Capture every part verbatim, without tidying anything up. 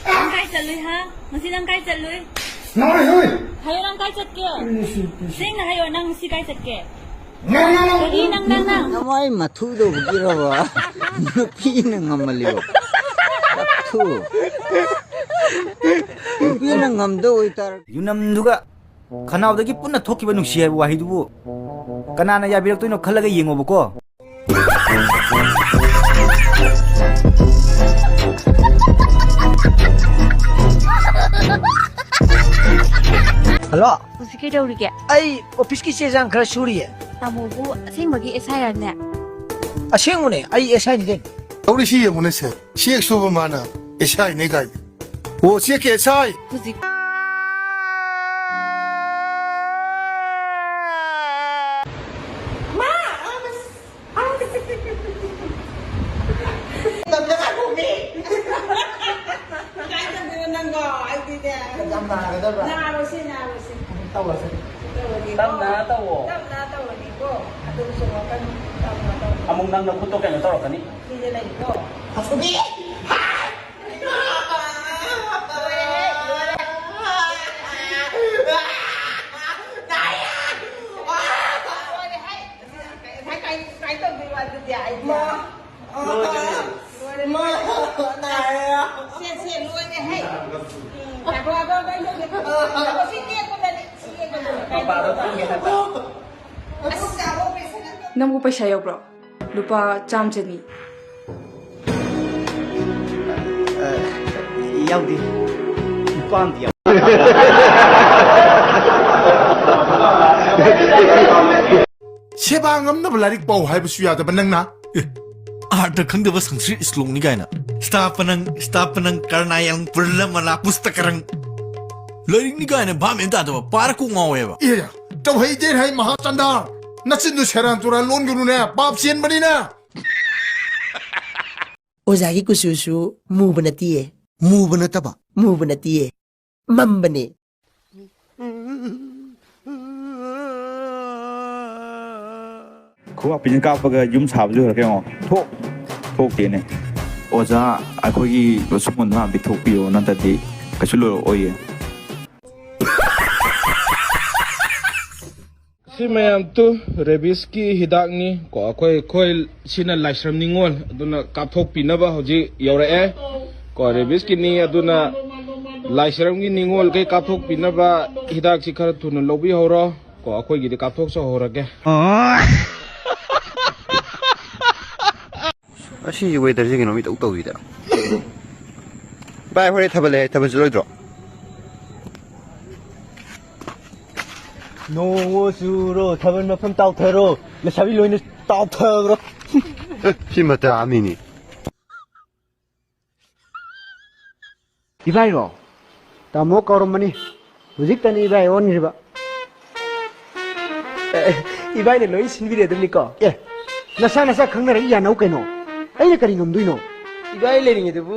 ꯅꯪ ꯀꯥꯏ ꯆꯠꯂꯨꯏ, ꯍꯥ? ꯉꯁꯤ ꯅꯪ ꯀꯥꯏ ꯆꯠꯂꯨꯏ? ꯅꯥꯔꯦ, ꯍꯣꯏ꯫ ꯍꯥꯏꯌꯣ, ꯅꯪ ꯀꯥꯏ ꯆꯠꯀꯦ? ꯏꯁ, ꯏꯁ, ꯏꯁ꯫ ꯁꯦꯡꯅ ꯍꯥꯏꯌꯣ, ꯅꯪ ꯉꯁꯤ ꯀꯥꯏ ꯆꯠꯀꯦ? ꯅꯪ, ꯅꯪ, ꯅꯪ꯫ ꯀꯔꯤ ꯅꯪ, ꯅꯪ, ꯅꯪ? ꯅꯃꯥꯏ ꯃꯊꯨꯗꯧꯕꯒꯤꯔꯕ? ꯅꯨꯄꯤꯅ ꯉꯝꯃꯜꯂꯤꯕꯣ? ꯃꯊꯨ꯫ ꯅꯨꯄꯤꯅ ꯉꯝꯗꯧ ꯑꯣꯏꯇꯥꯔ- ꯌꯨꯅꯝꯗꯨꯒ ꯈꯅꯥꯎꯗꯒꯤ ꯄꯨꯟꯅ ꯊꯣꯛꯈꯤꯕ ꯅꯨꯡꯁꯤ ꯍꯥꯏꯕ ꯋꯥꯍꯩꯗꯨꯕꯨ ꯀꯅꯥꯅ ꯌꯥꯕꯤꯔꯛꯇꯣꯏꯅꯣ ꯈꯜꯂꯒ ꯌꯦꯡꯉꯣꯕꯀꯣ꯫ ꯍꯜꯂꯣ꯫ ꯍꯧꯖꯤꯛ ꯀꯩꯗꯧꯔꯤꯒꯦ? ꯑꯩ ꯑꯣꯐꯤꯁꯀꯤ ꯆꯦ ꯆꯥꯡ ꯈꯔ ꯁꯨꯔꯤꯌꯦ꯫ ꯇꯥꯃꯣꯕꯨ ꯑꯁꯦꯡꯕꯒꯤ ꯑꯦꯁ ꯑꯥꯏ ꯑꯥꯔꯅꯦ? ꯑꯁꯦꯡꯕꯅꯦ, ꯑꯩ ꯑꯦꯁ ꯑꯥꯏꯅꯤ ꯀꯩꯅꯣ꯫ ꯇꯧꯔꯤꯁꯤ ꯌꯦꯡꯉꯨꯅꯦ ꯁꯦ, ꯆꯦꯛ ꯁꯨꯕ ꯃꯥꯅ ꯑꯦꯁ ꯑꯥꯏꯅꯦ ꯀꯥꯏ꯫ ꯑꯣ, ꯆꯦꯛꯀꯤ ꯑꯦꯁ ꯑꯥꯏ꯫ ꯍꯧꯖꯤꯛ꯫ ꯀꯥꯏ ꯆꯠꯇꯣꯏꯅꯣ ꯅꯪꯕꯣ? ꯑꯩꯗꯤꯅꯦ꯫ ꯌꯥꯝ ꯅꯥꯒꯗꯕ꯭ꯔꯥ? ꯅꯥꯔꯣꯏꯁꯦ, ꯅꯥꯔꯣꯏꯁꯦ꯫ ꯑꯗꯨꯝ ꯇꯧꯔꯁꯦ꯫ ꯇꯧꯔꯒꯦꯀꯣ꯫ ꯇꯞꯅ ꯇꯧꯋꯣ꯫ ꯇꯞꯅ ꯇꯧꯔꯒꯦꯀꯣ꯫ ꯑꯗꯨꯝ ꯆꯣꯡꯉꯛꯀꯅꯨ꯫ ꯇꯞꯅ ꯇꯧꯔꯣ꯫ ꯑꯃꯨꯛ ꯅꯪꯅ ꯈꯨꯠꯇꯣ ꯀꯩꯅꯣ ꯇꯧꯔꯛꯀꯅꯤ꯫ ꯁꯤꯗ ꯂꯩꯀꯣ꯫ ꯑꯁꯨꯕꯤ! ꯂꯣꯏꯔꯦꯍꯦ, ꯂꯣꯏꯔꯦ꯫ ꯂꯣꯏꯔꯦꯍꯦ꯫ ꯉꯁꯥꯏ ꯀꯥꯏ, ꯀꯥꯏ ꯇꯧꯗꯣꯏꯕ ꯑꯗꯨꯗꯤ ꯑꯩꯗꯤ? ꯃꯥ, ꯂꯣꯏꯔꯦ꯫ ꯃꯥ, ꯅꯥꯏꯌꯦ꯫ ꯁꯦ, ꯁꯦ, ꯂꯣꯏꯔꯦ, ꯍꯩ꯫ ꯎꯝ, ꯉꯥꯏꯈꯣ, ꯉꯥꯏꯈꯣ, ꯉꯥꯏꯈꯣ, ꯉꯥꯏꯈꯣ꯫ ꯁꯤ ꯌꯦꯛꯄꯗꯅꯦ, ꯁꯤ ꯌꯦꯛꯄꯗꯅꯦ꯫ ꯃꯄꯥꯗꯣ ꯇꯝꯒꯦ ꯍꯥꯏꯕ꯫ ꯑꯁ, ꯅꯪꯕꯨ ꯄꯩꯁꯥ ꯌꯥꯎꯕ꯭ꯔꯣ? ꯂꯨꯄꯥ ꯆꯥꯝ ꯆꯅꯤ꯫ ꯑ, ꯌꯥꯎꯗꯦ꯫ ꯂꯨꯄꯥ ꯑꯝꯗꯤ ꯌꯥꯎ- ꯁꯦꯕꯥ ꯉꯝꯅꯕ ꯂꯥꯏꯔꯤꯛ ꯄꯥꯎ ꯍꯥꯏꯕꯁꯨ ꯌꯥꯗꯕ ꯅꯪꯅ? ꯑꯦ, ꯑꯥꯔꯊ ꯈꯪꯗꯕ ꯁꯪꯁꯀ꯭ꯔꯤꯠ ꯁ꯭ꯂꯣꯛꯅꯤ ꯀꯥꯏꯅ꯫ ꯁ꯭ꯇꯥꯄꯅꯪ, ꯁ꯭ꯇꯥꯄꯅꯪ, ꯀꯔꯅꯥꯌꯪ, ꯄꯨꯔꯂꯃꯂꯥ, ꯄꯨꯁꯇꯀꯔꯪ꯫ ꯂꯥꯏꯔꯤꯛꯅꯤ ꯀꯥꯏꯅ ꯚꯥꯞ ꯃꯦꯟ ꯇꯥꯗꯕ, ꯄꯥꯔ ꯀꯣꯛ ꯉꯥꯎꯋꯦꯕ꯫ ꯑꯦ, ꯇꯧꯍꯩꯗꯦ ꯍꯩ ꯃꯍꯥꯆꯟꯗ꯫ ꯅꯆꯤꯟꯗꯨ ꯁꯦꯔꯥꯟ ꯇꯨꯔꯥꯟ ꯂꯣꯟꯒꯅꯨꯅꯦ, ꯄꯥꯞ ꯆꯦꯟꯕꯅꯤꯅ꯫ ꯑꯣꯖꯥꯒꯤ ꯀꯨꯆꯨꯁꯨ ꯃꯨꯕ ꯅꯠꯇꯤꯌꯦ꯫ ꯃꯨꯕ ꯅꯠꯇꯕ꯫ ꯃꯨꯕ ꯅꯠꯇꯤꯌꯦ, ꯃꯝꯕꯅꯦ꯫ ꯈꯨꯕꯥꯛ ꯄꯤꯖꯤꯟ ꯀꯥꯞꯄꯒ ꯌꯨꯝ ꯁꯥꯕꯁꯨ ꯍꯩꯔꯛꯀꯦ ꯌꯦꯡꯉꯣ꯫ ꯊꯣꯛ-, ꯊꯣꯛꯇꯦꯅꯦ꯫ ꯑꯣꯖꯥ, ꯑꯩꯈꯣꯏꯒꯤ ꯁꯨꯝꯕꯗꯣ ꯍꯥꯟꯅ ꯄꯤꯊꯣꯛꯄꯤꯌꯣ, ꯅꯠꯇ꯭ꯔꯗꯤ ꯀꯩꯁꯨ ꯂꯣꯏꯔꯛꯑꯣꯏꯌꯦ꯫ ꯁꯤ ꯃꯌꯥꯝ ꯇꯨ ꯔꯦꯕꯤꯁꯀꯤ ꯍꯤꯗꯥꯛꯅꯤ ꯀꯣ꯫ ꯑꯩꯈꯣꯏ, ꯑꯩꯈꯣꯏ ꯁꯤꯅ ꯂꯥꯏꯁ꯭ꯔꯝ ꯅꯤꯉꯣꯜ, ꯑꯗꯨꯅ ꯀꯥꯞꯊꯣꯛꯄꯤꯅꯕ ꯍꯧꯖꯤꯛ ꯌꯧꯔꯛꯑꯦ ꯀꯣ꯫ ꯔꯦꯕꯤꯁꯀꯤꯅꯤ, ꯑꯗꯨꯅ ꯂꯥꯏꯁ꯭ꯔꯝꯒꯤ ꯅꯤꯉꯣꯜꯈꯩ ꯀꯥꯞꯊꯣꯛꯄꯤꯅꯕ ꯍꯤꯗꯥꯛꯁꯤ ꯈꯔ ꯊꯨꯅ ꯂꯧꯕꯤꯍꯧꯔꯣ ꯀꯣ꯫ ꯑꯩꯈꯣꯏꯒꯤꯗꯤ ꯀꯥꯞꯊꯣꯛꯆꯍꯧꯔꯒꯦ꯫ ꯑꯁꯤꯒꯤ ꯋꯦꯗꯔꯁꯦ ꯀꯩꯅꯣꯝ ꯏꯇꯧ ꯇꯧꯏꯗ꯫ ꯚꯥꯏ, ꯍꯣꯔꯦꯟ ꯊꯥꯕꯜ ꯂꯩ ꯍꯥꯏ, ꯊꯥꯕꯜ ꯆꯠꯂꯣꯏꯗ꯭ꯔꯣ? ꯅꯣꯡ ꯆꯨꯔꯣ, ꯊꯥꯕꯜ ꯃꯐꯝ ꯇꯥꯎꯊꯔꯣ, ꯂꯩꯁꯥꯕꯤ ꯂꯣꯏꯅ ꯇꯥꯎꯊꯈ꯭ꯔꯣ꯫ ꯑꯦ, ꯁꯤ ꯃꯇꯥ ꯑꯃꯅꯤꯅꯦ꯫ ꯏꯕꯥꯏꯔꯣ? ꯇꯥꯃꯣ ꯀꯧꯔꯝꯕꯅꯤ꯫ ꯍꯧꯖꯤꯛꯇꯅꯤ ꯏꯕꯥꯏ ꯑꯣꯟꯈ꯭ꯔꯤꯕ꯫ ꯑꯦ, ꯏꯕꯥꯏꯅ ꯂꯣꯏ ꯁꯤꯟꯕꯤꯔꯦ ꯑꯗꯨꯝꯅꯤꯀꯣ? ꯑꯦ, ꯅꯁꯥ ꯅꯁꯥ ꯈꯪꯅꯔꯒ ꯌꯥꯅꯧ ꯀꯩꯅꯣ꯫ ꯑꯩꯅ ꯀꯔꯤ ꯉꯝꯗꯣꯏꯅꯣ? ꯏꯕꯥꯏ ꯂꯩꯔꯤꯉꯩꯗꯕꯨ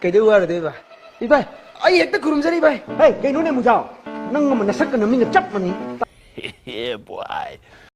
ꯀꯩꯗꯧ ꯋꯥꯔꯨꯗꯣꯏꯕ? ꯏꯕꯥꯏ, ꯑꯩ ꯍꯦꯛꯇ ꯈꯨꯔꯨꯝꯖꯔꯤ ꯏꯕꯥꯏ꯫ ꯍꯦ, ꯀꯩꯅꯣꯅꯦ ꯃꯨꯖꯥꯎ? ꯅꯪ ꯑꯃ ꯅꯁꯛꯀ ꯅꯃꯤꯡꯒ ꯆꯞ ꯃꯥꯟꯅꯩ꯫